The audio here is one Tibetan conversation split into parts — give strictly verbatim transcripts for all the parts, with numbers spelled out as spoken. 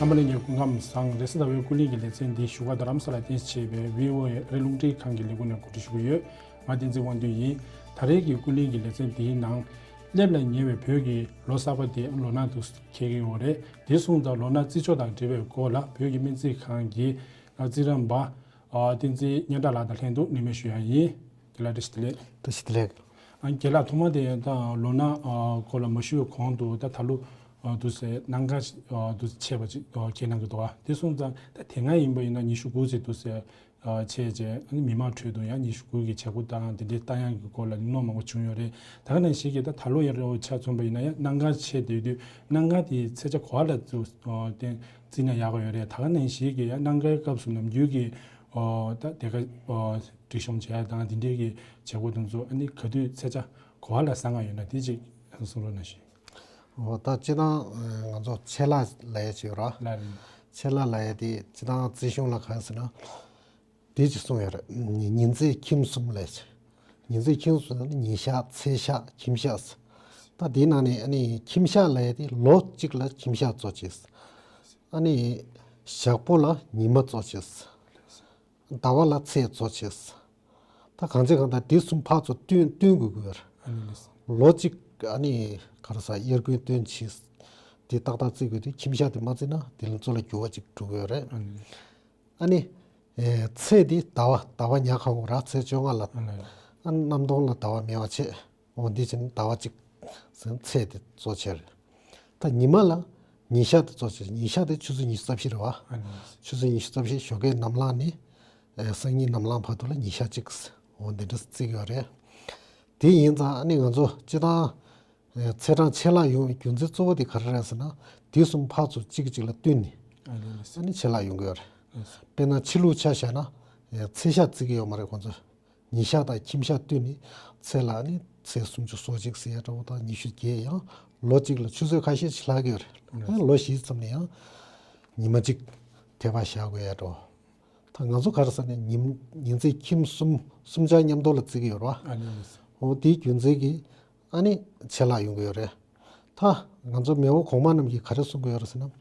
ཨ་མ་ལེ་ཉེ་སྐུ་ཁམས་བཟང་། རེས་གཟའ་ཟླ་བའི་ཀུན་གླེང་གི་ལེ་ཚན་འདི་བཞུགས་སྒར་རྡ་རམ་ས་ལ་རྟེན་གཞི་བྱས་པའི་བྷི་ཨོ་ཨེ་རེད། རླུང་འཕྲིན་ཁང་གི་ལས་ཁུངས་ནས་གོ་སྒྲིག་ཞུ་གི་ཡོད། ང་བསྟན་འཛིན་དབང་འདུས་ཡིན། ད་རེས་ཀྱི་ཀུན་གླེང་གི་ལེ་ཚན་འདིའི་ནང་སླེབས་ལ་ཉེ་བའི་བོད་ཀྱི་ལོ་གསར་པ་དེ་ལོ་ན་དུ་འཁེལ་གྱི་ཡོད་རེད། དེ་སོང་ཙང་ལོ་ན་རྩིས་ཕྱོགས་དང་འབྲེལ་བའི་སྐོར་ལ་བོད་ཀྱི་སྨན་རྩིས་ཁང་གི་རྩིས་རིག་པ་བསྟན་འཛིན་སྙན་གྲགས་ལགས་དང་ལྷན་དུ་གླེང་མོལ་ཞུ་ཡ་ཡིན། རྒན་ལགས་བཀྲ་ཤིས་བདེ་ལེགས། བཀྲ་ཤིས་བདེ་ལེགས། ཨ་རྒན་ལགས་ཐོག་མ་དེ་ད་ལོ་ན་སྐོར་ལ་མ་ཞུ་བའི་གོང་དུ་ད་ད་ལོ་འདུག་སེ་གནམ་གང་འདུག་ཆད་པ་ཅིག་ཁྱེད་གནང་གི་འདུག་ཨ་དེ་སོང་ཙང་ད་དེ་སྔ་ཡིན་པ་ཡིན་ན་ཉི་ཤུ་དགུ་ཙམ་འདུག་སེ་ཆད་རྗེས་མི་མང་ཁྲོད་དུ་ཡང་ཉི་ཤུ་དགུ་གི་བྱེད་སྒོ་དང་དེ་འདྲའི་ལྟ་ཡང་གི་སྐོར་ལ་ཉིན་མོ་མང་པོ་བྱུང་ཡོད་རེད། ད་ག་ནང་བཞིན་གྱི་ད་ད་ལོ་ཡང་རེ་བ་ཆ་མཚོན་པ་ཡིན་ན་ཡང་གནམ་གང་ཆད་བསྡད་དུས་གནམ་གང་དེའི་ཚེས་ཆ་ག་པ་ལ་བརྟེན་རྩིས་ན་ཡག་གི་ཡོད་རེད། ད་ག་ནང་བཞིན་གྱི་ཡང་གནམ་གང་སྐབས་སུ་ནམ་རྒྱུན་གྱི་ད་དེ་ག་སྒྲིག་གཤོམ་བྱེད་ཡ་དང་དེ་འདྲའི་གི་བྱེད་སྒོ་དེ་ཚོ་ཨ་ནི་ག་དུས་ཚེས་ཆ་ག་པ་ལ་བཟང་ང་ཡོད་ན་དེ་ཅིག་གསུང་རོགས་གནང་ཞུ། འོ་ད་སྤྱིར་བཏང་ང་ཚོ་ཚེས་ལྷ་ལབ་ཡ་ཅིག་ཡོད་ར། ལ་རིང་། ཚེས་ལྷ་ལབ་ཡ་དེ་སྤྱིར་བཏང་རྩིས་གཞུང་ལ་གང་ཟེར་ན། དེ་ཅིག་གསུངས་ཡོད་རེད། ཉི་ཉི་ཚེས་ཁྱིམ་གསུམ་ལབ་ཡ་ཅིག་ཉི་ཚེས་ཁྱིམ་གསུམ་ནི་ཉིན་ཞག་ཚེས་ཞག་ཁྱིམ་ཞག་ད་དེའི་ནང་ནས་ཨ་ནི་ཁྱིམ་ཞག་ལབ་ཡ་དེ་ལོ་གཅིག་ལ་ཁྱིམ་ཞག་གཙོ་བྱས། ཨ་ནི་ཞག་པོ་ལ་ཉི་མ་གཙོ་བྱས། ཟླ་བ་ལ་ཚེས་གཙོ་བྱས། ད་གང་ཚེ་གང་ལྟར་དེ་གསུམ་ཕར་ཚུར་བསྟུན་བསྟུན་དགོས་ཀྱི་ཡོད་རེད། ཨ་ནི་ལགས་སོ། ལོ་གཅིག་ཨ་ནི་ག་རེ་ཟ་དབྱར་དགུན་སྟོན་བྱས། དེ་ཏག་ཏག་བརྩི་དགོས་དུས་ཁྱིམ་ཞག་དེ་མ་བརྩིས་ན་དེ་ལ་ཚོ་ལ་འགྱུར་བ་ཅིག་འགྲོ་གི་ཡོད་རེད། ཨ་ནི་ལགས་སོ། ཨ་ནི་ཨེ་ཚེས་དེ་ཟླ་བ་ཟླ་བ་ཉ་གང་གོ་ར་ཚེས་བཅོ་ལྔ་ལ། ཨ་ནི་ལགས་སོ། ཨ་ནི་གནམ་སྟོང་ལ་ཟླ་བ་མེ་བ་ཆད། འོ་འདི་བྱས་ནས་ཟླ་བ་གཅིག་ཟིན་ཚེས་དེ་གཙོ་ཆེར། ད་ཉི་མ་ལ་ཉིན་ཞག་དེ་གཙོ་ཆེར། ཉིན་ཞག་དེ་ཆུ་ཚོད་ཉི་ཤུ་རྩ་བཞི་རེད་བ། ཨ་ནི་ཆུ་ཚོད་ཉི་ཤུ་རྩ་བཞི་ཞོགས་ཀའི་ནམ་ལངས་ནས་ཨེ་སང་ཉིན་ནམ་ལངས་བར་དུ་ལ་ཉིན་ཞག་གཅིག་འོ་འདི་འདྲ་བརྩི་གི་ཡོད་རེད། དེ་ཡིན་ཙང་ཨ་ནི་ང་ཚོ་སྤྱིར་བཏང་ཨེ་ཚེས་གྲངས་ཆད་ལྷག་ཡོང་བའི་རྒྱུ་མཚན་གཙོ་བོ་དེ་ག་རེ་རེད་ཟེར་ན། དེ་གསུམ་ཕར་ཚུར་གཅིག་གཅིག་ལ་བསྟུན་ནས་ཨ་ནི་ལགས་སོ། ཨ་ནི་ཆད་ལྷག་ཡོང་གི་ཡོད་རེད། ལགས་སོ། དཔེར་ན་ཕྱི་ལུགས་ཆ་བཞག་ན་ཨེ་ཚེས་ཞག་བརྩི་གི་ཡོད་མ་རེད་ཁོང་ཚོ། ཉིན་ཞག་དང་ཁྱིམ་ཞག་བསྟུན་ནས་ཚེས་ལ་ནི་ཚེས་སུམ་ཅུ་སོ་གཅིག་ཟེར་ཡ་འདྲ་བོ་དང་ཉི་ཤུ་བརྒྱད་ཡང་ལོ་གཅིག་ལ་ཆུ་ཚོད་ཁ་ཤས་ཤིག་ལྷག་གི་ཡོད་རེད། ཨ་ལོ་བཞི་ཙམ་ནས་ཡང་ཉི་མ་གཅིག་དེ་བ་བཞག་དགོས་ཡ་འདྲ་བོ། ད་ང་ཚོ་ག་རེ་ཟེར་ན་ཉིན་ཉིན་མཚན་ཁྱིམ་གསུམ་གསུམ་ཆ་མཉམ་དུ་ལ་བརྩི་གི་ཡོད་རེད་བ། ཨ་ནི་ལགས་སོ། འོ་དེའི་རྒྱུ་མཚན་གྱིས་ཨ་ནི་ཆད་ལྷག་ཡོང་གི་ཡོད་རེད། ད་ང་ཚོ་མེས་པོ་གོང་མ་རྣམས་ཀྱིས་ག་རེ་གསུང་གི་ཡོད་རེད་ཟེར་ན།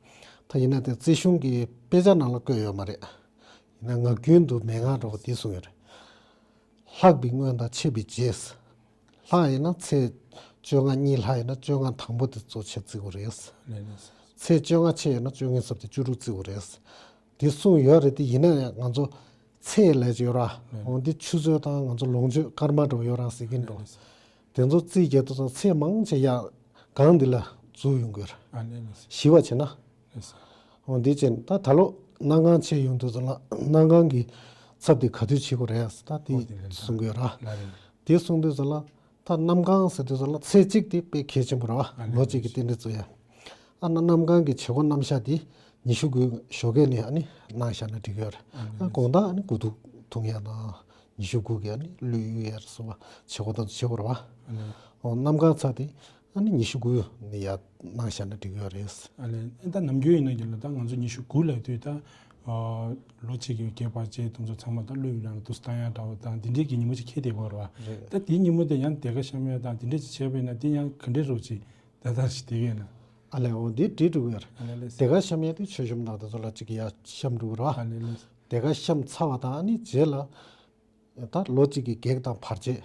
ད་ཡིན་ན་དེ་རྩིས་གཞུང་གི་དཔེ་ཆ་ནང་ལ་བཀོད་ཡོད་མ་རེད། ཡིན་ན་ངག་རྒྱུན་དུ་མན་ངག་འདྲ་བོ་འདི་གསུངས་ཡོད་རེད། ལྷག་པའི་སྔོན་དང་ཆད་པའི་རྗེས། ལྷག་ཡིན་ན་ཚེས་བཅོ་ལྔ་གཉིས་ལྷག་ཡིན་ན་བཅོ་ལྔ་དང་པོ་དེ་གཙོ་ཆེར་བརྩི་དགོས་རེད། ལགས་སོ། ཚེས་བཅོ་ལྔ་ཆད་ཡོད་ན་བཅོ་ལྔའི་ཚབ་དེ་བཅུ་དྲུག་བརྩི་དགོས་རེད། དེ་གསུངས་ཡོད་རེད། དེ་ཡིན་ན་ཡང་ང་ཚོ་ཚེས་ལས་ཀྱི་ཡོད་ར། ལགས། འོ་འདི་ཆུ་ཚོད་དང་ང་ཚོ་ལོངས་སྤྱོད་སྐར་མ་འདྲ་བོ་ཡོད་ར་ཟེར་གྱིན་འགྲོ། ལགས། དེ་ཚོ་རྩིས་རྒྱག་དུས་ཙང་ཚེས་མང་ཆེ་ཡ་གང་འདི་ལ་འཛུལ་ཡོང་གི་ཡོད་རེད། ཨ་ནི་ལགས། ཞི་བ་བྱས་ན། ལགས་སོ། འོ་འདི་བྱས་ད་ད་ལོ་གནམ་གང་ཆད་ཡོང་དུས་ཙང་ལ་གནམ་གང་གི་ཚབ་དེ་ག་དུས་བྱེད་དགོས་རེད་ཟེར་ད་དེ་འོ་དེ་ལས་གསུང་གི་ཡོད་ར། ལགས་རེད། དེ་གསུང་དུས་ཙང་ལ། ད་གནམ་གང་ཟེར་དུས་ཙམ་ལ་ཚེས་གཅིག་དེ་དཔེ་གལ་ཆེན་པོ་རེད་བ། ཨ་ནི་ལོ་གཅིག་གི་རྟེན་འབྲེལ་བཙུགས་ཡ། ཨ་ན་གནམ་གང་གི་བྱེད་སྒོ་རྣམ་གཞག་དེ་ཉི་ཤུ་དགུའི་ཞོགས་ཀས་ནས་ཨ་ནི་གནང་བཞག་ན་འགྲིག་གི་ཡོད་རེད། ཨ་ནི་ཨ་དགོང་དག་ཨ་ནི་དགུ་ཐུག་འཐུང་ཡ་དང་ཉི་ཤུ་དགུ་གི་ཨ་ནི་གླུད་གཡུག་ཡ་རེད་སོ་བ་བྱེད་སྒོ་དང་བྱེད་དགོས་རེད་བ། ཨ་ནི་ཨོ་གནམ་གང་ཚ་དེ་ཨ་ནི་ཉི་ཤུ་དགུ་ནས་ཡ་གནང་བཞག་ན་འགྲིག་གི་ཡོད་རེད། ཨ་ནི་ཨ་ད་ནམ་རྒྱུན་ཡིན་ན་ཡིན་ལ་ད་ང་ཚོ་ཉི་ཤུ་དགུ་ལ་དུས་ད། ལོ་གཅིག་གི་རྒྱས་པ་བཅས་དེ་ཚོ་ཚང་མ་ད་གླུད་ཡུལ་ནང་ལ་དུ་བཏང་ཡ་འདྲ་བོ་དང་དེ་འདྲས་ཀྱི་ཉིན་མོ་ཅིག་འཁེལ་བསྡད་ཡོད་རེད་བ། རེད། ད་དེའི་ཉིན་མོ་དེ་ཡང་དེ་ག་བཤམས་ཡ་དང་དེ་འདྲས་ཅིག་བྱས་པ་ཡིན་ན་དེ་ཡང་ག་འདྲས་རོགས་ཅིག་ད་ལྟ་ཞིག་བསྡད་ཡོད་ན། ཨ་ལས་འོ་འདི་བྲིས་འགྲོ་གི་ཡོད་རེད། ཨ་ལས་ལས། དེ་ག་བཤམས་ཡ་དེ་མཆོད་གཤོམ་དང་དེ་ཚོ་ལ་ཅིག་ཡ་བཤམས་འགྲོ་གི་རེད་བ། ཨ་ལས་ལས། དེ་ག་བཤམས་ཚར་བ་དང་ཨ་ནི་རྗེས་ལ། ད་ལོ་གཅིག་གི་གེགས་དང་བར་ཆད།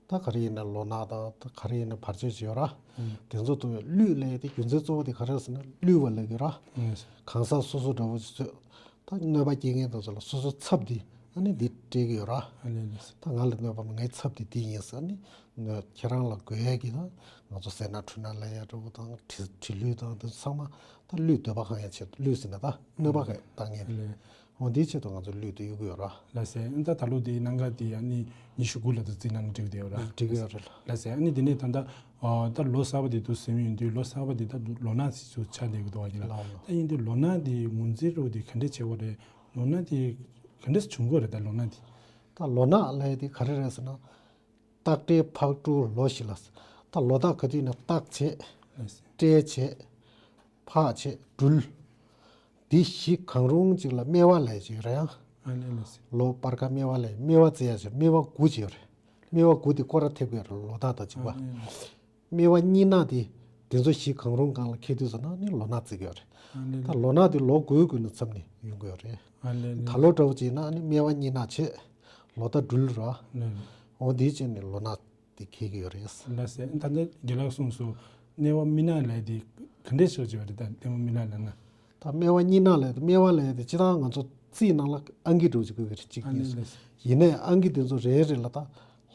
ད་ག་རེ་ཡིན་ན་ལོ་ནག་དང་ད་ག་རེ་ཡིན་ན་བར་ཆད་ཅིག་ཡོད་ར། ཨང་། དེ་ཚོ་དུ་གླུད་ལས་དེ་རྒྱུ་མཚན་གཙོ་བོ་དེ་ག་རེ་ཟེར་ན་གླུད་པ་ལ་གི་ར། ཨང་། གང་ཟག་སོ་སོ་འདྲ་བོ་ཅིག་ཚོས་ད་གནོད་པ་སྐྱེལ་མཁན་དེ་ཚོ་ལ་སོ་སོ་ཚབ་དེ་ཨ་ནི་འདི་སྤྲད་གི་ཡོད་ར། ཨ་ནི་ནི། ད་ང་ལ་གནོད་པ་མ་ངའི་ཚབ་དེ་འདི་ཡིན་ཟེར་ཨ་ནི་གནོད་ཁྱེད་རང་ལ་དགོས་ཡས་ཀྱི་ད་ང་ཚོ་ཟས་སྣ་འཁྲུ་སྣ་ལ་ཡ་འདྲ་བོ་དང་དྲི་དྲི་གླུད་དང་དེ་ཚང་མ་ད་གླུད་འདོད་པ་གང་ཡང་བྱེད་གླུད་ཟེར་ན་ད་གནོད་པ་གང་ཡང་བཏང་མཁན་དེ། ཨ་ནི། འོ་འདིའི་ཆེད་དུ་ང་ཚོ་གླུད་དུ་གཡུག་གི་ཡོད་ར། ལགས་སེ། ཨ་ད་ད་ལོ་འདིའི་གནམ་གང་དེ་ཨ་ནི་ཉི་ཤུ་དགུ་ལ་དུ་རྩིས་གནང་ན་འགྲིག་གི་ཡོད་ར། འགྲིག་གི་ཡོད་རེད། ལགས་སེ། ཨ་ནི་དེ་ནས་ད་ལྟ་ཨ་ད་ལོ་གསར་པ་དེ་དུ་ཟིན་ཡོང་དུས་ལོ་གསར་པ་དེ་ད་ལོ་ན་ཞིག་ཆགས་བསྡད་ཀྱི་འདུག་བ་ཡིན་ལ། ལགས་ལགས། ད་ཡིན་དུས་ལོ་ན་དེ་ངོས་འཛིན་རོགས་དེ་ག་འདྲས་བྱེད་དགོས་རེད། ལོ་ན་དེ་ག་འདྲས་བྱུང་དགོས་རེད། ད་ལོ་ན་དེ། ད་ལོ་ན་ལས་དེ་ག་རེ་རེད་ཟེར་ན། སྟག་སྤྲེལ་ཕག་གྲུ་ལོ་ཞིག་ལ། ད་ལོ་ཟླ་ག་དུས་ན་སྟག་བྱས། ལགས་སེ། སྤྲེལ་བྱས། ཕག་བྱས་སྦྲུལ། འདི་བཞི་གང་རུང་གཅིག་ལ་སྨེ་བ་ལས་ཅིག་ཡོད་རེད་ཡང་། ཨ་ནི་ལགས་སེ། ལོ་སྤར་ཁ་སྨེ་བ་ལས་སྨེ་བ་རྩི་ཡ་ཅིག་སྨེ་བ་དགུ་ཅིག་ཡོད་རེད། སྨེ་བ་དགུ་དེ་སྐོར་ར་ཐེབས་ཀྱི་ཡོད་རེད་ལོ་ཟླ་དང་གཅིག་པ། ཨ་ནི་ལགས་སེ། སྨེ་བ་གཉིས་ན་དེ་ དེ་ཚོ་བཞི་གང་རུང་སྒང་ལ་འཁེལ་དུས་ཙམ་ན་ནི་ལོ་ན་བརྩི་གི་ཡོད་རེད། ཨ་ལེ་ད་ལོ་ན་དེ་ལོ་དགུའི་སྒང་ནས་མཚམས་ནས་ཡོང་གི་ཡོད་རེད། ཨ་ལེ་ད་ལོ་འདྲ་བོ་ཅིག་ཡིན་ན་ནི་སྨེ་བ་གཉིས་ན་བྱས། ལོ་ཟླ་སྦྲུལ་ར། ཨ་ལེ། འོ་དེའི་རྗེས་ནས་ལོ་ན་དེ་འཁེལ་གི་ཡོད་རེད། ལགས་སེ། ད་ལྟ་རྒན་ལགས་གསུངས་སོང་། སྨེ་བ་མི་ན་ལབ་དེ་ག་འདྲས་ཤོག་ཅིག་ཡོད་རེད། ད་སྨེ་བ་མི་ན་ལབ་ན། ད་སྨེ་བ་གཉིས་ན་ལབ་དེ་སྨེ་བ་ལབ་དེ་སྤྱིར་བཏང་ང་ཚོ་རྩིས་ནང་ལ་ཨང་ཀི་འདྲ་བོ་ཅིག་བཀོད་ཀྱི་རེད། གཅིག་ཨ་ལེ་གཉིས་ལགས་སེ། ཡིན་ནའི་ཨང་ཀི་དེ་ཚོ་རེ་རེ་ལ་ད་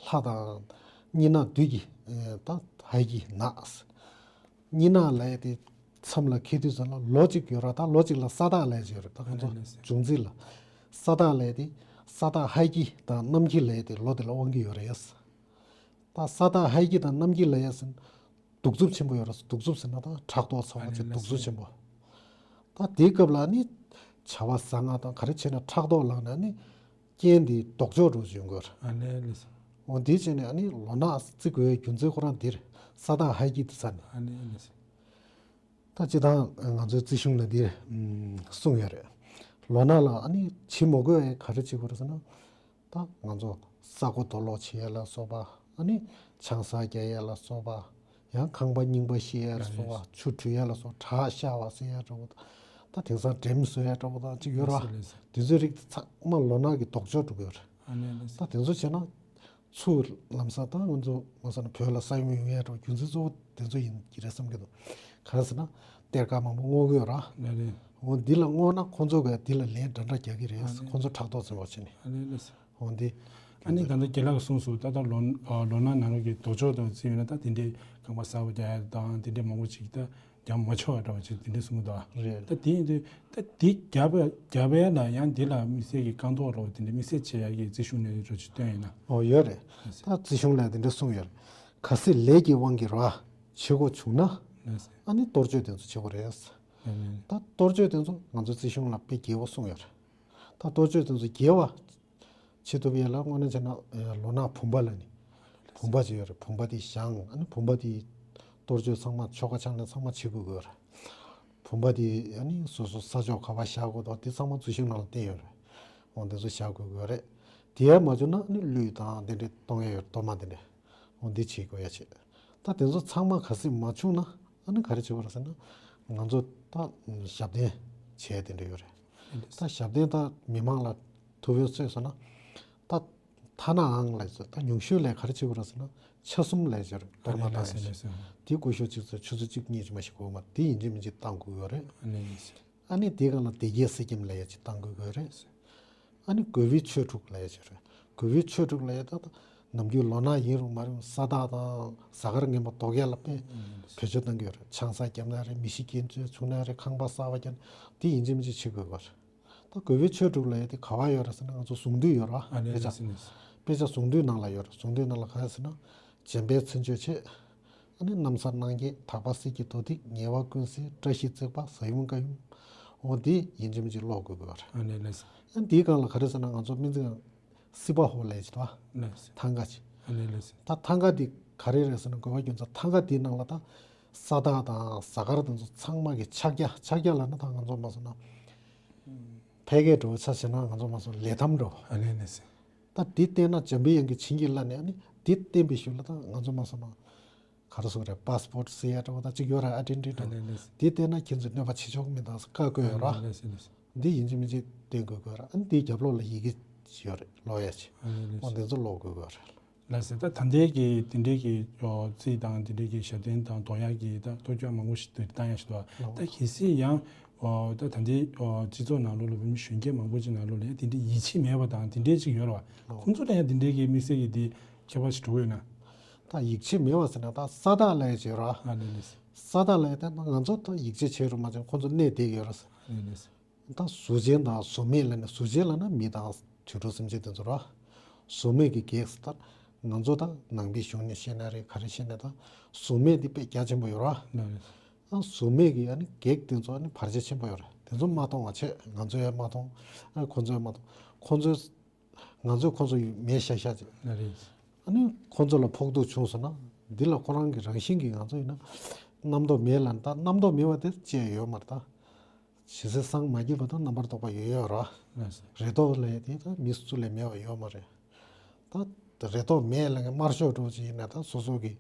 ལྷ་དང་། གཉིས་ན་བདུད་ཀྱི། ད་ཧའི་ཀི་ན། གཉིས་ན་ལབ་དེ་མཚམས་ལ་འཁེལ་དུས་ཙམ་ལ་ལོ་གཅིག་ཡོད་ར། ད་ལོ་གཅིག་ལ་ས་བདག་ལབ་ཅིག་ཡོད་རེད། ད་ང་ཚོ་ཨ་ལེ་ལགས་སེ། འབྱུང་རྩིས་ལ་ས་བདག་ལབ་དེ་ས་བདག་ཧའི་ཀི་དང་གནམ་ཁྱི་ལབ་དེ་ལོ་དེ་ལ་དབང་གི་ཡོད་རེད། ད་ས་བདག་ཧའི་ཀི་དང་གནམ་ཁྱི་ལབ་ཡ་ཟེར་ན་གདུག་རྩུབ་ཆེན་པོ་ཡོད་རེད། གདུག་རྩུབ་ཟེར་ན་ད་ཕྲག་དོག་ཚ་བ་ཨ་ནི་ཅན་གདུག་རྩུབ་ཆེན་པོ། ད་དེའི་སྐབས་ལ་ནི་བྱ་བ་བཟང་ང་དང་ག་རེ་བྱས་ན་ཕྲག་དོག་ལངས་ན་ནི་རྐྱེན་དེ་ལྡོག་ཕྱོགས་འགྲོ་བྱུང་དགོས། ཨ་ནི་ལགས་སོ། འོ་དེ་བྱས་ནས་ཨ་ནི་ལོ་ན་བརྩི་དགོས་རྒྱུ་མཚན་ཁོ་རང་འདིར་ས་བདག་ཧའི་ཀི་དེ་ས་ནས། ཨ་ནི་ལགས་སོ། ད་སྤྱིར་བཏང་ང་ཚོའི་རྩིས་གཞུང་ལ་འདིར་གསུངས་ཡོད་རེད། ལོ་ན་ལ་ཨ་ནི་བྱེད་མ་དགོས་པའི་ག་རེ་བྱེད་དགོས་རེད་ཟེར་ན། ད་ང་ཚོ་ས་རྐོ་རྡོ་སློག་བྱེད་ཡ་ལ་སོགས་པ། ཨ་ནི་ཆང་ས་རྒྱག་ཡ་ལ་སོགས་པ། ཡང་ཁང་པ་རྙིང་པ་བཤིག་ཡ་ལ་སོགས་པ། ཆུ་འཁྲུད་ཡ་ལ་སོགས། བྲག་བཤའ་བ་ཟེར་ཡ་འདྲ་བོ་དང་། ད་དེང་སང་འགྲེམས་བཟོ་ཡ་འདྲ་བོ་དང་ཅིག་ཡོད་ར། ལགས་སོ་ལགས་སོ། དེ་ཚོའི་རིགས་དེ་ཚང་མ་ལོ་ན་གི་ལྡོག་ཕྱོགས་འགྲོ་གི་ཡོད་རེད། ཨ་ནི་ལགས་སོ། ད་དེ་ཚོ་བྱས་ན། ཚུར་ལམ་སང་ད་ང་ཚོ་མ་སོང་ན་བོད་ལ་ས་ཡོམ་ཡོང་ཡ་འདྲ་བོ་རྒྱུ་མཚན་གཙོ་བོ་དེ་ཚོ་ཡིན་གྱི་རེད་བསམ་གྱི་འདུག་གང་ཟེར་ན་གཏེར་ཁ་མང་པོ་བསྔོག་གི་ཡོད་ར། ལགས་རེད། འོ་འདི་ལ་བསྔོག་ན་ཁོང་ཚོ་ག་འདི་ལ་ལན་འདྲ་འདྲ་རྒྱག་གི་རེད། ཨ་ནི། ཁོང་ཚོ་ཕྲག་དོག་ཟེར་བ་བྱས་ནས། ཨ་ནི་ལགས་སོ། འོ་འདི། ཨ་ནི་ད་ལྟ་རྒན་ལགས་གསུངས་སོང་། ད་ལྟ་ལོ་ཨ་ལོ་ན་ནང་ལོགས་ཀྱི་ལྡོག་ཕྱོགས་དང་བརྩིས་ཡོད་ན་ད་དེ་འདྲའི་ཁང་པ་གསར་པ་རྒྱག་ཡ་དང་དེ་འདྲའི་མང་པོ་ཅིག་ད་རྒྱག་མ་ཆོག་པ་འདྲ་བ་ཅིག་དེ་འདྲའི་གསུངས་འདུག་རེད། ད་དེ་ཡིན་དུས་ད་དེ་རྒྱབ་རྒྱབ་ཡ་ལ་ཡང་དེ་ལ་དམིགས་བསལ་གྱི་རྐང་ཐོག་རོགས་དེ་འདྲའི་དམིགས་བསལ་བྱེད་ཡ་གི་རྩིས་གཞུང་ནས་རོགས་ཅིག་བཏོན་ཡིན་ན། ཨོ་ཡོད་རེད། ད་རྩིས་གཞུང་ལ་དེ་འདྲ་གསུངས་ཡོད་རེད། གལ་སྲིད་ལས་ཀྱི་དབང་གིས་ར་བྱེད་དགོས་བྱུང་ན། ཨ་ནི་གཏོར་བཅོས་དེ་ཚོ་བྱེད་དགོས་རེད། ད་གཏོར་བཅོས་དེ་ཚོ་ང་ཚོའི་རྩིས་གཞུང་ལ་དཔེ་རྒྱས་པོ་གསུངས་ཡོད་རེད། ད་གཏོར་བཅོས་དེ་ཚོ་རྒྱས་པ་བྱེད་ཐུབ་ཡས་ལ་དངོས་གནས་བྱས་ན་ལོ་ན་བུམ་པ་ལ་ནི་བུམ་པ་ཅིག་ཡོད་རེད། བུམ་པ་དེ་བཞེངས། ཨ་ནི་བུམ་པ་དེ་གཏོར་བཅོས་ཚང་མ་ཆོ་ག་ཕྱག་ལེན་ཚང་མ་བྱེད་དགོས་ཀྱི་ཡོད་རེད། བུམ་པ་དེ་ཨ་ནི་སོ་སོ་ས་ཕྱོགས་ག་པར་བཞག་དགོས་དང་དེ་ཚང་མ་རྩིས་གཞུང་ནང་ལ་བསྟན་ཡོད་རེད། འོ་དེ་ཚོ་བཞག་དགོས་ཀྱི་ཡོད་རེད། དེ་ཡང་མ་བྱུང་ན་ཨ་ནི་གླུད་དང་དེ་འདྲའི་གཏོང་ཡས་ཡོད་རེད། གཏོར་མ་དེ་འདྲ། འོ་འདི་བྱེད་དགོས་ཡ་བྱེད། ད་དེ་ཚོ་ཚང་མ་གལ་སྲིད་མ་བྱུང་ན་ཨ་ནི་ག་རེ་བྱེད་དགོས་རེད་ཟེར་ན། ང་ཚོ་ད་ཞབས་བརྟན་བྱས་དེ་འདྲ་ཡོད་རེད། ད་ཞབས་བརྟན་ད་མི་མང་ལ་ཐུབ་ཡོད་ཚོད་སོང་ན། ད་ཐ་ནའང་ལས་ཚོད་ད་ཉུང་ཤོས་ལས་ག་རེ་བྱེད་དགོས་རེད་ཟེར་ན་ཆ་གསུམ་ལས་བྱེད་རེད། གཏོར་མ་བཏང་ཡ་བྱེད། དེ་སྐུ་ཞབས་གཅིག་ཚོད་ཆུ་ཚོད་གཅིག་གཉིས་ཅིག་མ་ཞིག་དགོས་མ་དེ་ཡིན་གཅིག་མིན་གཅིག་བཏང་དགོས་ཡོད་རེད། ཨ་ནི་དེའི་སྒང་ལ་སྡེ་བརྒྱད་གསེར་སྐྱེམས་ལབ་ཡ་ཅིག་བཏང་དགོས་ཀྱི་རེད། ཨ་ནི་དགོས་པའི་ཆོས་དྲུག་ལབ་ཡ་ཅིག་རེད། དགོས་པའི་ཆོས་དྲུག་ལབ་ཡ་ད་ད་ནམ་རྒྱུན་ལོ་ན་ཡིན་རུང་མ་རུང་ས་བདག་དང་གཟའ་སྐར་ངན་པ་ལྡོག་ཡ་ལ་དཔེ་བེད་སྤྱོད་གཏང་གི་ཡོད་རེད། ཆང་ས་བརྒྱབ་ན་རེད། མི་ཤི་རྐྱེན་བྱུང་ན་རེད། ཁང་པ་གསར་པ་བརྒྱབ་ན་དེ་ཡིན་གཅིག་མིན་གཅིག་བྱེད་དགོས་པ་རེད། ད་དགོས་པའི་ཆོས་དྲུག་ལབ་ཡ་དེ་ག་བ་ཡོད་རེད་ཟེར་ན་ང་ཚོ་གཟུངས་འདུས་ཡོད་རེད་བ། ཨ་ནི་དཔེ་ཆ་ལགས་སོ། དཔེ་ཆ་གཟུངས་འདུས་ནང་ལ་ཡོད་རེད། གཟུངས་འདུས་ནང་ལ་ག་རེ་ཟེར་ན། འཇམ་དཔལ་མཚན་བརྗོད་བྱེད། ཨ་ནི་ནམ་གསར་གནངས་སྐྱེས། དག་པ་གསེར་གྱི་དོ་ཐིག་ཉེ་བ་ཀུན་སེལ། བཀྲ་ཤིས་བརྩེགས་པ་གཟའ་ཡུམ་བཀའ་ཡུམ། འོ་འདི་ཡིན་གཅིག་མིན་གཅིག་ཀློག་དགོས་དགོས་རེད། ཨ་ནི་ལགས་སོ། ཨ་འདིའི་སྒང་ལ་ག་རེ་ཟེར་ན་ང་ཚོ་སྨན་རྩིས་ཁང་སྲིད་པ་ཧོ་ལས་བྱེད་པ། ལགས་སོ། ཐང་ག་ཅིག་ཨ་ནི་ལགས་སོ། ད་ཐང་ག་འདི་ག་རེ་རེད་ཟེར་ན་དགོས་པ་རྒྱུ་མཚན་ཐང་ག་འདིའི་ནང་ལ་ད་ས་བདག་དང་གཟའ་སྐར་དེ་ཚོ་ཚང་མ་གི་ཕྱག་རྒྱ་ཕྱག་རྒྱ་ལབ་ན་ད་ང་ཚོ་མ་སོང་ན་ཕལ་སྐད་འདྲ་བོ་ཆ་བཞག་ན་ང་ཚོ་མ་སོང་ལས་ཐམ་འདྲ་བོ། ཨ་ནི་ལགས་སོ། ད་འདི་བལྟས་ན་འཇམ་པའི་དབྱངས་ཀྱི་བྱིན་གྱིས་བརླབས་ནས་ཨ་ནི་འདི་བསྟན་པའི་ཤུལ་ལ་ད་ང་ཚོ་མ་སོང་ན། ག་རེ་ཟེར་དགོས་རེད། པཱ་སི་པོར་ཊི་ཟེར་ཡ་འདྲ་བོ་ད་ཅིག་ཡོད་རེད། ཨའི་ཌེན་ཊི་ཊི་འདྲ་བོ། ཨ་ལེ་ལེ། འདི་བལྟས་ན་ཁྱེད་ཚོས་གནོད་པ་བྱེད་ཆོག་མི་འདུག་བཀག་བཀོད་ཡོད་རེད། ཨ་ལེ་ལེ་ལེ། འདི་ཡིན་གཅིག་མིན་གཅིག་བསྟན་དགོས་དགོས་རེད། ཨ་ནི་འདིའི་རྒྱབ་ལོགས་ལ་ཡི་གེ་ཡོད་རེད། ཀློག་ཡ་ཅིག་ཨ་ལེ་ལེ། འོ་འདི་ཚོ་ཀློག་དགོས་དགོས་རེད། ལགས་སེ། ད་ད་ལྟའི་གི་དེ་འདྲའི་གི་རྩིས་དང་དེ་འདྲའི་གི་ཞབས་བརྟན་དང་གཏོང་ཡག་གི་ད་གཏོར་སྐྱོན་མང་པོ་ཞིག་བཏང་ཡ་ཞིག་འདུག་ད་གལ་སྲིད་ཡང་ད་ད་ལྟའི་སྤྱི་ཚོགས་ནང་ལོགས་ལ་བོད་མི་གཞོན་སྐྱེས་མང་པོ་ཅིག་ནང་ལོགས་ལ་ཡང་དེ་འདྲའི་ཡིད་ཆེས་མེད་པ་དང་དེ་འདྲའི་ཅིག་ཡོད་རེད་བ། ཁོང་ཚོ་ལ་ཡང་དེ་འདྲའི་གི་དམིགས་བསལ་གྱི་དེ་ཁྱད་པར་ཞིག་འགྲོ་གི་ཡོད་ན། ད་ཡིད་ཆེས་མེད་པ་ཟེར་ན་ད་ས་བདག་ལབ་ཡ་ཅིག་ཡོད་རེད་བ། ཨ་ལེ་ལེ། ས་བདག་ལབ་ཡ་ད་ང་ཚོ་ད་ཡིད་ཆེས་བྱེད་རུང་མ་བྱེད་རུང་ཁོང་ཚོ་གནས་བསྡད་ཀྱི་ཡོད་རེད། ཨ་ལེ་ལེ། ད་གཟུགས་ཅན་དང་གཟུགས་མེད་ལབ་ནས་གཟུགས་ཅན་ལབ་ན་མི་དང་དུད་འགྲོ་སེམས་ཅན་དེ་ཚོ་ར། གཟུགས་མེད་ཀྱི་གེགས་ལྟར་ང་ཚོ་ད་ནང་པའི་གཞུང་ནས་བཤད་ན་རེད། ག་རེ་བཤད་ན་ད་གཟུགས་མེད་འདི་དཔེ་རྒྱ་ཆེན་པོ་ཡོད་ར། ཨ་གཟུགས་མེད་ཀྱི་ཨ་ནི་གེགས་དེ་ཚོ་ཨ་ནི་བར་ཆད་ཆེན་པོ་ཡོད་རེད། དེ་ཚོ་མ་མཐོང་བ་བྱས། ང་ཚོ་ཡང་མ་མཐོང་། ཨ་ཁོ་ཚོ་ཡང་མ་མཐོང་། ཁོ་ཚོས་ང་ཚོས་ཁོ་ཚོ་ཡི་མེད་ཤག་ཤག་ཅིག་ཨ་ནི་ཁོ་ཚོ་ལ་ཕོག་ཐུག་བྱུང་སོང་ན་འདི་ལ་ཁོ་རང་གི་རང་བཞིན་གྱིས་ང་ཚོ་ཡིན་ན་རྣམ་རྟོག་མེད་ལབ་ན་ད་རྣམ་རྟོག་མེད་པ་དེ་ཅི་ཡང་ཡོད་མ་རེད་ད། ཇི་སྲིད་སངས་མ་རྒྱས་པ་དང་རྣམ་པར་རྟོག་པ་ཡོད་ཡོད་ར། རེ་དོགས་ལས་དེ་ད་མི་སུ་ལས་མེད་པ་ཡོད་མ་རེད། ད་རེ་དོགས་མེད་ལ་དམར་ཤོག་འདྲ་བོ་ཅིག་ཡིན་ན་ད་སོ་སོ་གི་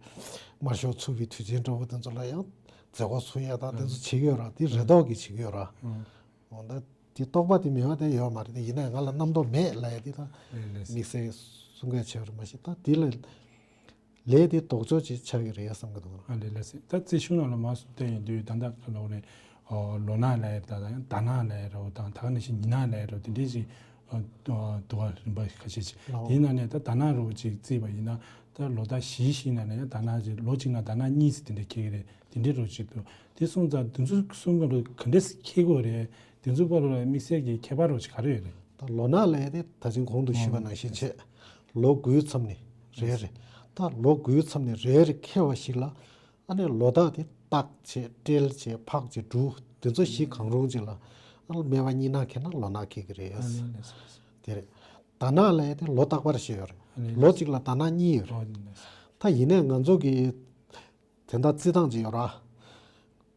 དམར་ཤོག་འཚུབ་པའི་དུས་ཆེན་འདྲ་བོ་དེ་ཚོ་ལ་ཡང་ མཛད་སྒོ་ཚུགས་ཡ་དང་དེ་ཚོ་བྱེད་ཀྱི་ཡོད་ར། དེ་རེ་དོགས་ཀྱིས་བྱེད་ཀྱི་ཡོད་ར། འོ་ད་དེ་རྟོགས་པ་དེ་མེད་པ་དེ་ཡོད་མ་རེད། དེ་ཡིན་ན་ཡང་ང་ལ་རྣམ་རྟོག་མེད་ལབ་ཡ་དེ་དང་དམིགས་བསལ་གསུང་སྐད་ཆེ་བ་རེད་མ་གཞི་ད་དེ་ལ་ལས་དེ་ལྡོག་ཕྱོགས་ཅིག་ཆགས་ཀྱི་རེད་བསམ་གྱི་འདུག་ཨ་ལས་ལས་སེ། ད་རྩིས་གཞུང་ནང་ལ་མར་སུ་བལྟས་ཡོང་དུས་ད་ལྟ་ལོ་རེ་ལོ་ནག་ལབ་ཡ་དང་ཡང་ཟླ་ནག་ལབ་ཡ་རོ་དང་ད་ག་ནང་བཞིན་ཉི་ནག་ལབ་ཡ་རོ་དེ་འདྲས་ཅིག་འདུག་བ། རིམ་པ་ཁ་ཤས་ཅིག་དེའི་ནང་ནས་ད་ཟླ་ནག་རོ་ཅིག་བརྩིས་པ་ཡིན་ན་ད་ལོ་ཟླ་བཞི་བཞི་ནང་ནས་ཡང་ཟླ་ནག་ཅིག་ལོ་གཅིག་ནང་ཟླ་ནག་གཉིས་ཙམ་དེ་འདྲས་འཁེལ་གྱི་རེད། དེ་འདྲའི་རོ་ཅིག་འདུག་དེ་སོང་ཙང་དེ་ཚོ་གསུམ་ཀ་རོ་ག་འདྲས་འཁེལ་དགོས་རེད། དེ་ཚོ་བར་ལ་དམིགས་བསལ་གྱི་ཁྱད་པར་རོ་ཅིག་ག་རེ་ཡོད་རེད། ད་ལོ་ནག་ལབ་ཡ་དེ་ད་ཅིང་གོང་དུ་ཞུས་པ་ནང་བཞིན་བྱས། ལོ་དགུའི་མཚམས་ནས་རེ་རེ། ད་ལོ་དགུའི་མཚམས་ནས་རེ་རེ་འཁེལ་བ་ཞིག་ལ། ཨ་ནི་ལོ་རྟགས་དེ་སྟག་བྱས་སྤྲེལ་བྱས་ཕག་བྱས་འབྲུ་དེ་ཚོ་བཞི་གང་རུང་ཅིག་ལ། ཨ་ནི་སྨེ་བ་གཉིས་ནག་འཁེལ་ན་ལོ་ནག་འཁེལ་གྱི་རེད། དེ་རེད། ཟླ་ནག་ལབ་ཡ་དེ་ལོ་རྟག་པར་བཤད་ཡོད་རེད། ལོ་གཅིག་ལ་ཟླ་ནག་གཉིས་ཡོད་རེད། ད་ཡིན་ནའི་ང་ཚོ་གི་དེ་འདྲ་རྩིས་སྟངས་ཅིག་ཡོད་ར།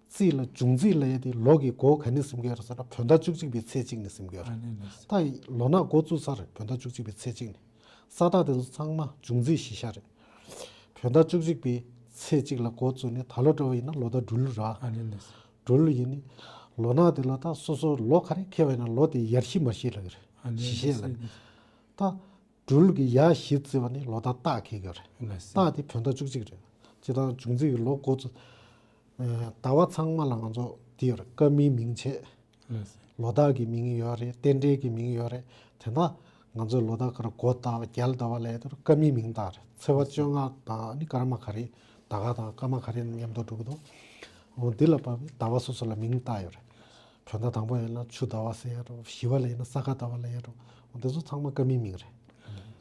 རྩིས་ལ་འབྱུང་རྩིས་ལབ་ཡ་དེ་ལོ་གི་འགོ་ག་ནས་ཟིན་གྱི་ཡོད་རེད་ཟེར་ན་བོད་ཟླ་བཅུ་གཅིག་པའི་ཚེས་གཅིག་ནས་ཟིན་གྱི་ཡོད་རེད། ད་ལོ་ནག་འགོ་བཙུགས་ཚར་རེད་བོད་ཟླ་བཅུ་གཅིག་པའི་ཚེས་གཅིག་ནས། ས་རྟགས་དེ་ཚོ་ཚང་མ་འབྱུང་རྩིས་གཞི་བཞག་རེད། བོད་ཟླ་བཅུ་གཅིག་པའི་ཚེས་གཅིག་ལ་འགོ་བཙུགས་ནས་ད་ལོ་འདྲ་བ་ཡིན་ན་ལོ་ཟླ་སྦྲུལ་ར། སྦྲུལ་ཡིན་ནི། ལོ་ནག་དེ་ལ་ད་སོ་སོ་ལོ་ག་རེ་འཁེལ་བ་ཡིན་ན་ལོ་དེ་ཡར་བཞི་མར་བཞི་ལབ་ཀྱི་རེད། བཞི་བཤད་ལབ་ནི། ད། སྦྲུལ་གྱི་ཡ་བཞི་བརྩི་བ་ནི་ལོ་ཟླ་སྟག་འཁེལ་གྱི་རེད། ལགས་སོ། སྟག་དེ་བོད་ཟླ་བཅུ་གཅིག་རེད། སྤྱིར་བཏང་འབྱུང་རྩིས་ཀྱི་ལོ་འགོ་བཙུགས། ཟླ་བ་ཚང་མ་ལ་ང་ཚོ་དེ་ཡོད་རེད་སྐར་མའི་མིང་བྱས། ལགས་སོ། ལོ་རྟགས་ཀྱི་མིང་ཡོད་རེད་རྟེན་འབྲེལ་གྱི་མིང་ཡོད་རེད། དེ་འདྲ་ང་ཚོའི་ལོ་ཟླ་ག་རེ་འགོ་ཟླ་བ་རྒྱལ་ཟླ་བ་ལབ་ཡ་དེ་སྐར་མའི་མིང་བཏགས་རེད། ཚེས་པ་བཅོ་ལྔ་དང་ནི་སྐར་མ་ག་རེ་ཟླ་སྐར་དང་སྐར་མ་ག་རེ་མཉམ་དུ་འགྲོ་གི་འདུག་འོ་འདི་ལ་བབ་པའི་ཟླ་བ་སོ་སོ་ལ་མིང་བཏགས་ཡོད་རེད། བོད་ཟླ་དང་པོ་ཡིན་ན་ཆུ་ཟླ་བ་ཟེར་ཡ་རོ། བཞི་བ་ལ་ཡིན་ན་ས་ག་ཟླ་བ་ལ་ཡ་རོ། འོ་དེ་ཚོ་ཚང་མ་སྐར་མའི་མིང་རེད།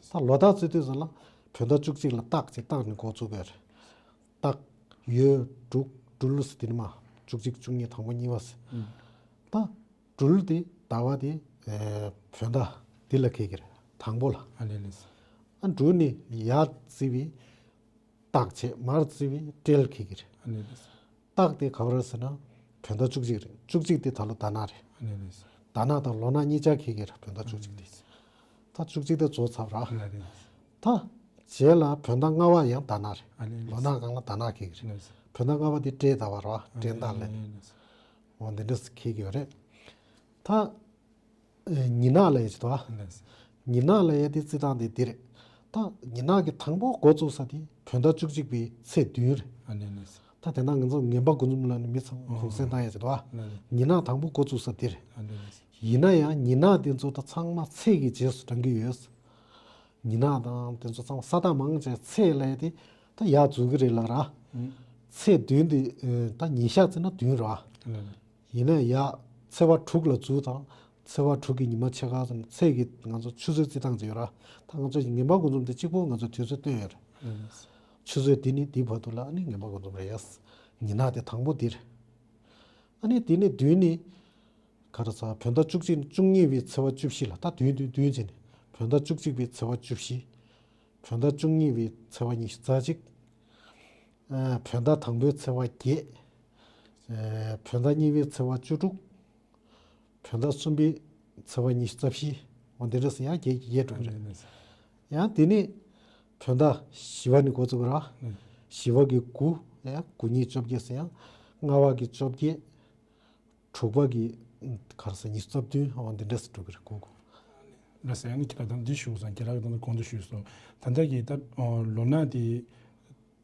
ད་ལོ་རྟགས་བརྩི་དུས་ཙམ་ལ་བོད་ཟླ་བཅུ་གཅིག་ལ་སྟག་ཅེས་སྟག་ནས་འགོ་བཙུགས་པ་རེད། སྟག་ཡོས་འབྲུག་སྦྲུལ་ཟེར་དེ་ནི་མ་བཅུ་གཅིག་བཅུ་གཉིས་དང་པོ་གཉིས་པ་ཟེར། ད་སྦྲུལ་དེ་ཟླ་བ་དེ་བོད་ཟླ་དེ་ལ་འཁེལ་གྱི་རེད་དང་པོ་ལ། ཨ་འབྲུ་ནི་ཡར་བརྩི་བའི་སྟག་བྱས་མར་བརྩི་བའི་སྤྲེལ་འཁེལ་གྱི་རེད། ཨ་ནི་རེད། སྟག་དེ་ག་བ་རེད་ཟེར་ན་བོད་ཟླ་བཅུ་གཅིག་རེད། བཅུ་གཅིག་དེ་ད་ལོ་ཟླ་ནག་རེད། ཨ་ནི་རེད། ཟླ་ནག་དང་ལོ་ནག་གཉིས་ཆ་འཁེལ་གྱི་རེད་བོད་ཟླ་བཅུ་གཅིག་དེ། ད་བཅུ་གཅིག་དེ་རྫོགས་ཚར་ར། ཨ་ནི་རེད། ད་རྗེས་ལ་བོད་ཟླ་ལྔ་པ་ཡང་ཟླ་ནག་རེད། ཨ་ནི་རེད། ལོ་ནག་སྒང་ལ་ཟླ་ནག་འཁེལ་གྱི་རེད། ཨ་ནི་རེད། བོད་ཟླ་ལྔ་པ་དེ་སྤྲེལ་ཟླ་བ་ར་སྤྲེལ་ཟླ་ལ། ཨ་ནི་རེད། འོ་འདི་འདྲ་འཁེལ་གྱི་ཡོད་རེད། ད། ཨེ། ཉི་ནག་ལབ་ཡ་ཅིག་འདུག་ཨ། ལགས་སོ། ཉི་ནག་ལབ་ཡ་དེ་རྩི་སྟངས་དེ་འདི་རེད། ད་ཉི་ནག་གི་དང་པོ་འགོ་བཙུགས་ས་དེ་བོད་ཟླ་བཅུ་གཅིག་པའི་ཚེས་བདུན་རེད། ཨ་ནི་ལགས་སོ། ད་དེ་ན་ང་ཚོ་ངན་པ་དགུ་འཛོམས་ལ་ནི་མི་ཚང་མ་གུང་སེང་བཏང་ཡ་ཅིག་འདུག་ཨ། ལགས་སོ། ཉི་ནག་དང་པོ་འགོ་བཙུགས་ས་དེ་རེད། ཨ་ནི་ལགས་སོ། ཡིན་ན་ཡང་ཉི་ནག་དེ་ཚོ་ད་ཚང་མ་ཚེས་ཀྱི་རྗེས་སུ་འབྲང་གི་ཡོད། ཉི་ནག་དང་དེ་ཚོ་ཚང་མ་ས་བདག་མང་ཆེ་ཚེས་ལབ་ཡ་དེ་ད་ཡར་འཛུལ་གི་རེད་ལ་ར། ཨང་། ཚེས་བདུན་དེ་ད་ཉིན་ཞག་བརྩིས་ན་བདུན་ར། ཨང་། ཡིན་ནའི་ཡ། ཚེས་པ་དྲུག་ལ་འཛུལ་དང་། ཚེས་པ་དྲུག་གི་ཉི་མ་ཕྱེད་ཀ་ཙམ་ཚེས་ཀྱི་ང་ཚོ་ཆུ་ཚོད་རྩི་སྟངས་ཅིག་ཡོད་ར། ད་ང་ཚོ་ཉིན་པ་འགོ་འཛོམས་དེ་གཅིག་པོ་ང་ཚོ་དུས་ཚོད་སྟོན་ཡོད་རེད། ཨང་། ཆུ་ཚོད་འདི་ནི་འདི་བར་དུ་ལ་ཨ་ནི་ཉིན་པ་འགོ་འཛོམས་རེད་ཡ། ཉི་ནག་དེ་དང་པོ་འདི་རེད། ཨ་ནི་དེ་ནས་བདུན་ནི། ག་རེ་ཟ་བོད་ཟླ་བཅུ་གཅིག་བཅུ་གཉིས་པའི་ཚེས་པ་བཅུ་བཞི་ལ་ད་བདུན་བདུན་བདུན་བྱས་ནས་བོད་ཟླ་བཅུ་གཅིག་པའི་ཚེས་པ་བཅུ་བཞི། བོད་ཟླ་བཅུ་གཉིས་པའི་ཚེས་པ་ཉི་ཤུ་རྩ་གཅིག་ཨ། བོད་ཟླ་དང་པོའི་ཚེས་པ་བརྒྱད། ཨ། བོད་ཟླ་གཉིས་པའི་ཚེས་པ་བཅུ་དྲུག་བོད་ཟླ་གསུམ་པའི་ཚེས་པ་ཉི་ཤུ་རྩ་བཞི། འོ་འདི་འདྲ་ཟེར་ཡང་བརྒྱད་ཀྱི་བརྒྱད་འགྲོ་གི་རེད། ཡང་དེ་ནས་བོད་ཟླ་བཞི་པ་ནས་འགོ་བཙུགས་ར། བཞི་པ་གི་དགུ། ཡང་དགུ་གཉིས་བཅོ་བརྒྱད་ཟེར་ཡང་ལྔ་པ་གི་བཅོ་བརྒྱད། དྲུག་པ་གི་ག་རེ་ཟེར་ཉི་ཤུ་རྩ་བདུན། འོ་འདི་འདྲ་ཟེར་འགྲོ་གི་རེད་དགུ་དགུ། ལ་ཟེར་ཡང་ནི་ཁྱེད་ལ་ད་འདི་ཞུ་སོང་ཁྱེད་ལ་ད་གོང་དུ་ཞུས་སོང་ད་ལྟ་གི་ད་ལོ་ན་དེ།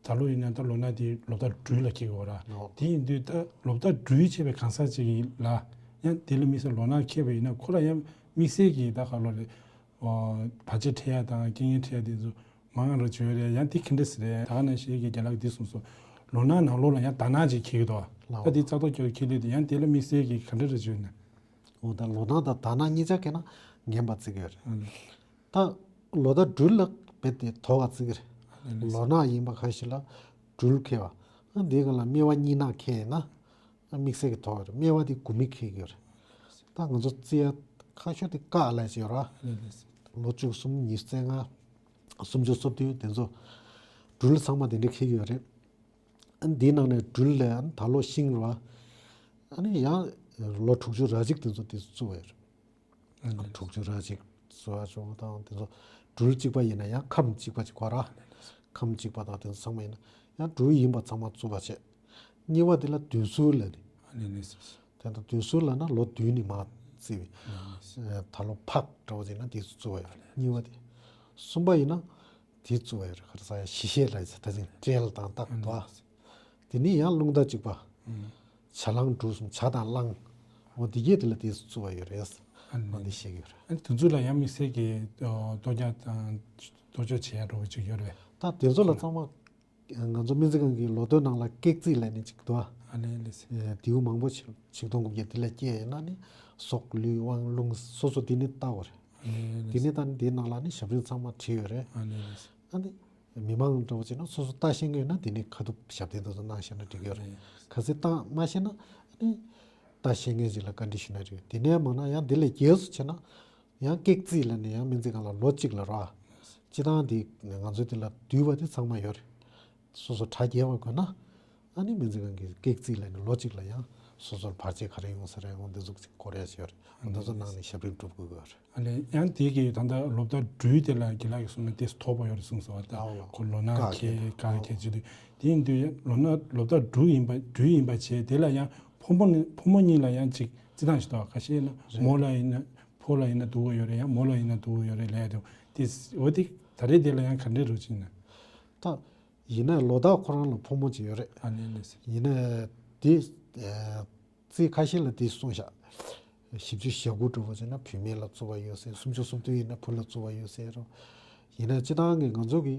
ད་ལོ་ཡིན་ན་ད་ལོ་ན་དེ་ལོ་ཟླ་སྦྲུལ་ལ་འཁེལ་གི་ཡོད་ར། ལོ། དེ་ཡིན་དུས་ད་ལོ་ཟླ་སྦྲུལ་བྱས་པའི་གང་ཟག་ཅིག་ཡིན་ལ། ཡང་དེ་ལ་དམིགས་བསལ་ལོ་ན་འཁེལ་བ་ཡིན་ན་ཁོ་ལ་ཡང་དམིགས་བསལ་གྱི་ད་ག་ལོ་རེད། བར་ཆད་འཕྲད་ཡ་དང་རྐྱེན་ངན་འཕྲད་ཡ་དེ་ཚོ་མང་ར་བྱོས་རེད། ཡང་དེ་ག་འདྲ་ཟེར་རེད། ད་ག་ནང་བཞིན་གྱི་རྒན་ལགས་འདི་གསུངས་སོང་། ལོ་ན་ནང་ལོགས་ལ་ཡང་ཟླ་ནག་ཅིག་འཁེལ་གི་འདུག་ལ། ད་དེ་རྩ་ཐོག་འཁེལ་འཁེལ་དུས་དེ་ཡང་དེ་ལ་དམིགས་བསལ་གྱི་ག་འདྲ་རེ་བྱོས་ན། འོ་ད་ལོ་ན་དང་ཟླ་ནག་གཉིས་ཆ་འཁེལ་ན་ངན་པ་བརྩི་གི་ཡོད་རེད། ཨ་ནི། ད་ལོ་ཟླ་སྦྲུལ་ལ་རྦད་དེ་དོགས་པ་བརྩི་གི་རེད། ཨ་ནི། ལོ་ནག་ཡིན་པ་གང་ཞིག་ལ་སྦྲུལ་འཁེལ་བ། ཨ་འདི་ག་ལ་སྨེ་བ་གཉིས་ནག་འཁེལ་ཡིན་ན། དམིགས་བསལ་གྱི་དོགས་རེད། སྨེ་བ་དེ་དགུ་མིག་འཁེལ་གྱི་རེད། ད་ང་ཚོ་རྩི་ཡ་ཁ་ཤོ་དེ་ཀ་ལ་ཅིག་ཡོད་ར། ལོ་བཅུ་གསུམ་ཉི་ཤུ་རྩ་ལྔ། སུམ་ཅུ་སོ་བདུན་དེ་ཚོ། སྦྲུལ་ཚང་མ་དེ་འདྲ་འཁེལ་གྱི་ཡོད་རེད། ཨ་འདིའི་ནང་ནས་སྦྲུལ་ལ་ཡང་ད་ལོ་ཤིང་རེད་བ། ཨ་ནི་ཡང་ལོ་དྲུག་ཅུ་རེ་གཅིག་དེ་ཚོ་དེ་ཚོ་བཙུགས་པ་ཡོད་རེད། དྲུག་ཅུ་རེ་གཅིག་བཟོ་བ་བྱུང་བ་དང་དེ་ཚོ་སྦྲུལ་གཅིག་པ་ཡིན་ན་ཡང་ཁམས་གཅིག་པ་གཅིག་པ་ར། ཁམས་གཅིག་པ་དང་དེ་ཚོ་ཚང་མ་ཡིན་ན་ཡང་སྦྲུལ་ཡིན་པ་ཚང་མ་བཙུགས་པ་བྱས། གཉིས་པ་དེ་ལ་བདུན་ཟུར་ལབ་ནས། ཨ་ནི་ནི་སི། དེ་ལྟར་བདུན་ཟུར་ལབ་ན་ལོ་བདུན་ནས་མར་བརྩི་བའི། ད་ལོ་ཕག་འདྲ་བོ་ཅིག་ན་དེ་ཚོ་བརྩི་བ་ཡོད་རེད། གཉིས་པ་དེ། གསུམ་པ་ཡིན་ན་དེ་བརྩི་བ་ཡོད་རེད། ག་རེ་ཟེར་ཡ་ཞི་བྱེད་ལ་ཡོད་ཚེ་ད་ཅིང་སྤྲེལ་དང་སྟག་དོ། དེ་ནས་ཡང་རླུང་རྟ་གཅིག་པ། བྱ་གླང་འབྲུག་གསུམ། བྱ་དང་གླང་། འོ་དེ་གྱད་དེ་ལ་དེ་ཚོ་བརྩི་བ་ཡོད་རེད། འོ་དེ་བཤད་ཀྱི་ཡོད་རེད། ཨ་ནི་དེ་ཚོ་ལ་ཡང་དམིགས་བསལ་གྱི་ལྟོ་རྒྱག་དང་ལྟོ་ཆོག་བྱེད་ཡ་འདྲ་བོ་ཅིག་ཡོད་རེད། ད་དེ་ཚོ་ལ་ཚང་མ། ང་ཚོ་སྨན་རྩིས་ཁང་གི་ལོ་ཐོའི་ནང་ལ་ཀེག་རྩིས་ལབ་ནས་ཅིག་འདུག་ཨ། ཨ་ལེ་ལེ་སི། ཨེ་དེའུ་མང་པོ་ཆིག་ཆིག་སྟོང་དགུ་བརྒྱ་དེ་ལ་སྐྱེས་ཡིན་ན་ནི་སྲོག་ལུས་དབང་རླུང་སོ་སོ་དེ་ནི་བལྟ་བ་རེད། དེ་ནི་ད་ནི་དེའི་ནང་ལ་ནི་ཞབས་རིམ་ཚང་མ་བྲིས་ཡོད་རེད། ཨ་ནི་མི་མང་འདྲ་བོ་བྱས་ན་སོ་སོ་ལྟ་ཤེས་མཁན་ཡོད་ན་དེ་ནི་ཁ་ཐུག་ཞབས་བརྟན་དེ་ཚོ་གནང་ཤེས་ན་འགྲིག་གི་ཡོད་རེད། གལ་སྲིད་ལྟ་མ་ཤེས་ན་ནི་ལྟ་ཤེས་མཁན་ཅིག་ལ་བཀའ་འདྲི་ཞུས་ན་འགྲིག་དེ་ནས་མང་ན་ཡང་དེ་ལས་རྒྱས་སུ་བྱས་ན། ཡང་ཀེག་རྩིས་ལབ་ནས་ཡང་སྨན་རྩིས་ཁང་ལ་ལོ་གཅིག་ལ་རོ། སྤྱི་བཏང་དེ་ང་ཚོའི་དེ་ལ་བསྡུས་པ་དེ་ཚང་མ་ཡོད་རེད། སོ་སོ་གྲ་རྒྱས་པ་དགོས་ན། ཨ་ནི་སྨན་རྩིས་ཁང་གི་ཀེག་རྩིས་ལབ་ནས་ལོ་གཅིག་ལ་ཡང་སོ་སོར་བར་ཆད་ག་རེ་ཡོང་ས་རེད་འོང་དེ་ཚོ་ཅིག་སྐོར་ཡ་ཞིག་ཡོད་རེད། འོང་དེ་ཚོ་ནང་ནས་ཞབས་རིམ་སྒྲུབ་དགོས་ཀྱི་ཡོད་རེད། ཨ་ལས་ཡང་དེ་གི་ད་ལྟ་ལོ་བསྟར་སྦྲུལ་དེ་ལ་དགེ་ལགས་ཀྱིས་གསུངས་ན་དེ་ཐོགས་པ་ཡོད་རེད་གསུངས་སོང་བ། ད་ཁོ་ལོ་ན་ཁེ་ག་ཁེ་བྱེད་དུས་དེ་ཡིན་དུས་ལོ་ན་ལོ་བསྟར་སྦྲུལ་ཡིན་པ་སྦྲུལ་ཡིན་པ་བྱས་དེ་ལ་ཡང་ཕོ་མོ་ནི་ཕོ་མོ་གཉིས་ལ་ཡང་ཅིག་རྩི་སྟངས་ཤིག་འདུག་ཁ་ཤས་ན་མོ་ལ་ཡིན་ན་ཕོ་ལ་ཡིན་ན་སྡུག་པོ་ཡོད་རེད། ཡང་མོ་ལ་ཡིན་ན་སྡུག་པོ་ཡོད་རེད་ལབ་ཡ་དེ་དེ་འོ་དེ་ད་རེས་དེ་ལ་ཡང་ག་འདྲས་རུ་ཅིག་ན། ད་ཡིན་ན་ལོ་རྟགས་ཁོ་རང་ལ་ཕོ་མོ་ཅིག་ཡོད་རེད། ཨ་ནི་ལས་སི། ཡིན་ན་དེ་རྩིས་ཁ་ཤས་ལ་དེ་གསུངས་ཤག་བཞི་བཅུ་ཞེ་དགུ་འགྲོ་བ་བྱས་ན་བུད་མེད་ལ་རྩི་བ་ཡོད་ཟེར། སུམ་ཅུ་སོ་བདུན་ཡིན་ན་བུ་ལ་རྩི་བ་ཡོད་ཟེར་རོ། ཡིན་ན་སྤྱི་བཏང་གི་ང་ཚོ་གི་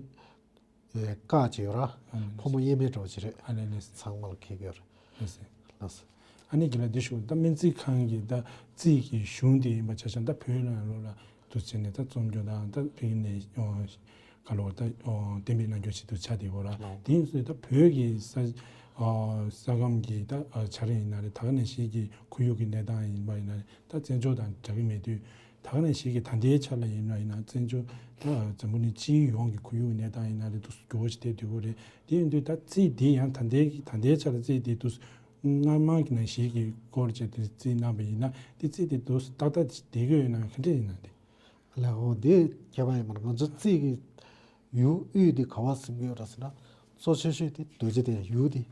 ཨེ་བཀག་ཅིག་ཡོད་ར། ཨ་ནི་ཕོ་མོ་དབྱེར་མེད་འགྲོ་བ་ཅིག་རེད། ཨ་ནི་ལས་སི། ཚང་མ་ལ་ཁེགས་ཡོད་རེད། ལས་སི། ལགས་སོ། ཨ་ནི་གི་ལ་འདི་ཞུ་ད་སྨན་རྩིས་ཁང་གི་ད་རྩིས་ཀྱི་གཞུང་དེ་ཡིན་པ་ཆ་བཞག་ད་བོད་ནང་ལོགས་ལ་དུ་བྱས་ནས་ད་རྩོམ་རྒྱུ་དང་ད་ཕ་གི་ནས་ག་ལོ་ད་གཏན་འབེབས་གནང་རྒྱུ་ཞིག་ཏུ་ཆགས་བསྡད་ཡོད་ར། དེ་ཡིན་ཙང་ད་བོད་ཀྱི་ས་ས་ཁམས་ཀྱི་ད་ཆ་རེ་ཡིན་ན་རེད། ད་ག་ནང་བཞིན་གྱི་ཁོར་ཡུག་གི་གནས་སྟངས་ཡིན་པ་ཡིན་ན་རེད། ད་བཙན་བྱོལ་དང་འདྲ་གི་མེད་དུས་ད་ག་ནང་བཞིན་གྱི་ད་ལྟའི་ཆ་ལ་ཡིན་ན་ཡིན་ན་བཙན་བྱོལ་ད་འཛམ་བུ་གླིང་སྤྱིའི་ཡོངས་ཀྱི་ཁོར་ཡུག་གི་གནས་སྟངས་ཡིན་ན་རེད། དུ་འགྱུར་བ་ཞིག་ཐེབས་བསྡད་ཡོད་རེད། དེ་ཡིན་དུས་ད་རྩིས་འདི་ཡང་ད་ལྟའི་ད་ལྟའི་ཆ་ལ་རྩིས་འདི་དུ་སྔ་མ་གི་ནང་བཞིན་གྱི་སྐོར་བྱས་ཏེ་རྩིས་གནང་བ་ཡིན་ན་དེ་རྩིས་དེ་དུ་ཏག་ཏག་བསྡད་ཀྱི་ཡོད་ན་ག་འདྲས་ཡིན་ན་དེ། ལགས་འོ་དེ་ཁྱད་པར་ཡོད་མ་རེད། ང་ཚོ་རྩིས་ཀྱི་ཡུལ་དབུས་དེ་ག་བ་ཟིན་གྱི་ཡོད་རེད་ཟེར་ན་གཙོ་ཆེ་ཤོས་དེ་རྡོ་རྗེ་གདན་ཡུལ་དེ།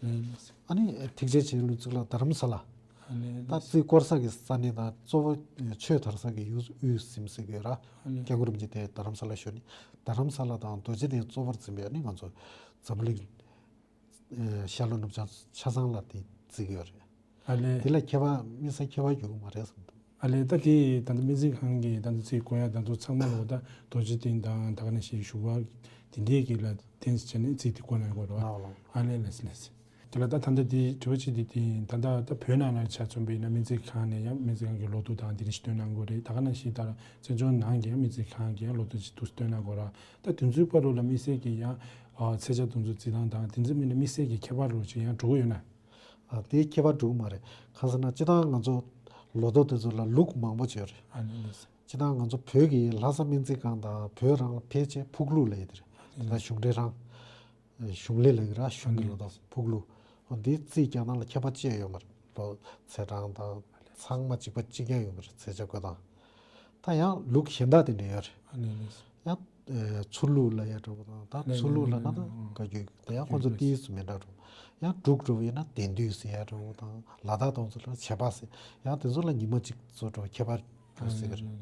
ཨ་ནི་ཐེག་ཆེན་བྱེད་ལུགས་གཙུག་ལག་རྡ་རམ་ས་ལ། ད་རྩིས་སྐོར་ས་གི་ས་གནས་དང་གཙོ་བོ་ཆོས་དར་ས་གི་ཡུལ་དབུས་ཟིན་ཟེར་གྱི་ཡོད་ར། སྐྱབས་མགོན་རིན་པོ་ཆེ་དེ་རྡ་རམ་ས་ལ་བཞུགས་ནི་རྡ་རམ་ས་ལ་དང་རྡོ་རྗེ་གདན་གཙོ་བོར་འཛིན་པའི་ཨ་ནི་ང་ཚོ་འཛམ་བུ་གླིང་ཤར་ལྷོ་ནུབ་བྱང་ཆ་ཚང་ལ་དེ་བརྩི་གི་ཡོད་རེད། ཨ་ལས། དེ་ལ་ཁྱད་པར་དམིགས་བསལ་ཁྱད་པར་ཡོད་གི་མ་རེད་བསམ་འདུག་ཨ་ལས། ད་དེ་ད་ལྟ་སྨན་རྩིས་ཁང་གི་ད་ལྟ་རྩིས་བཀོད་ཡ་ད་ལྟ་ཚང་མ་ལོ་ད་རྡོ་རྗེ་གདན་དང་ད་ག་ནང་བཞིན་བཞུགས་སྒར་དེ་འདྲས་ཀྱི་ལ་བརྟེན་བྱས་ནས་རྩིས་དེ་བཀོད་གནང་དགོས་རེད་བ། ཨ་ལས་ལས་ལས། དེ་ལ་ད་ད་ལྟ་དེ་དྲི་བ་གཅིག་དེ་དེ་ད་ལྟ་ད་བོད་ནང་ལ་ཆ་མཚོན་པ་ཡིན་ན་སྨན་རྩིས་ཁང་ནས་ཡང་སྨན་རྩིས་ཁང་གི་ལོ་ཐོ་དང་དེ་འདྲ་ཞིག་བཏོན་གནང་དགོས་རེད། ད་ག་ནང་བཞིན་ད་བཙན་བྱོལ་ནང་གི་ཡང་སྨན་རྩིས་ཁང་གི་ཡང་ལོ་ཐོ་ཅིག་ཏུ་བཏོན་གནང་དགོས་ར། ད་དེ་ཚོའི་བར་དུ་ལ་དམིགས་བསལ་གྱི་ཡང་ཚེས་ཆ་དེ་ཚོ་རྩིས་སྟངས་དང་དེ་ཚོའི་མིན་ན་དམིགས་བསལ་གྱི་ཁྱད་པར་རོ་ཅིག་ཡང་འགྲོ་གི་ཡོད་ན། ཨ་དེའི་ཁྱད་པར་འགྲོ་གི་མ་རེད། གང་ཟེར་ན་སྤྱིར་བཏང་ང་ཚོ་ལོ་ཐོ་དེ་ཚོ་ལ་ལུགས་མང་པོ་ཅིག་ཡོད་རེད། ཨ་ནི་ལགས་སོ། སྤྱིར་བཏང་ང་ཚོ་བོད་ཀྱི་ལྷ་ས་སྨན་རྩིས་ཁང་དང་བོད་རང་ལ་ཕལ་ཆེར་ཕུག་ལུགས་ལབ་ཡས་དེ་རེད། དེ་དག་གཞུང་འབྲེལ་རང་། གཞུང་ལས་ལབ་ཀྱི་ར། གཞུང་གི་ལོ་ཐོ་ཕུག་ལུགས། འོ་འདིའི་རྩིས་རྒྱག་སྟངས་ལ་ཁྱད་པར་ཅི་ཡང་ཡོད་མ་རེད། ལོ་ཚེས་གྲངས་དང་ཚང་མ་གཅིག་པ་གཅིག་རྐྱང་ཡོད་མ་རེད། ཚེས་ཆ་བཀོད་སྟངས། ད་ཡང་ལུགས་གཞན་དག་དེ་འདྲ་ཡོད་རེད། ཨ་ནི་ནི། ཡང་ཨེ་ཚུར་ལུགས་ལབ་ཡ་འདྲ་བོ་དང་ད་ནི་ཚུར་ལུགས་ལབ་ན་ད་ནི་བཀའ་བརྒྱུད་དེ་ཡང་ཁོང་ཚོ་ཏིས་སུ་མི་འདྲ་འགྲོ། ཡང་འབྲུག་འདྲ་བོ་ཡིན་ན་དན་བསྡུས་ཟེར་ཡ་འདྲ་བོ་དང་ལ་དྭགས་དང་ཚོ་ལ་བྱེད་པ་ཟེར་ཡང་དེ་ཚོ་ལ་ཉི་མ་གཅིག་ཚོ་འདྲ་བོ་ཁྱད་པར་འགྲོ་ཟེར་གི་རེད།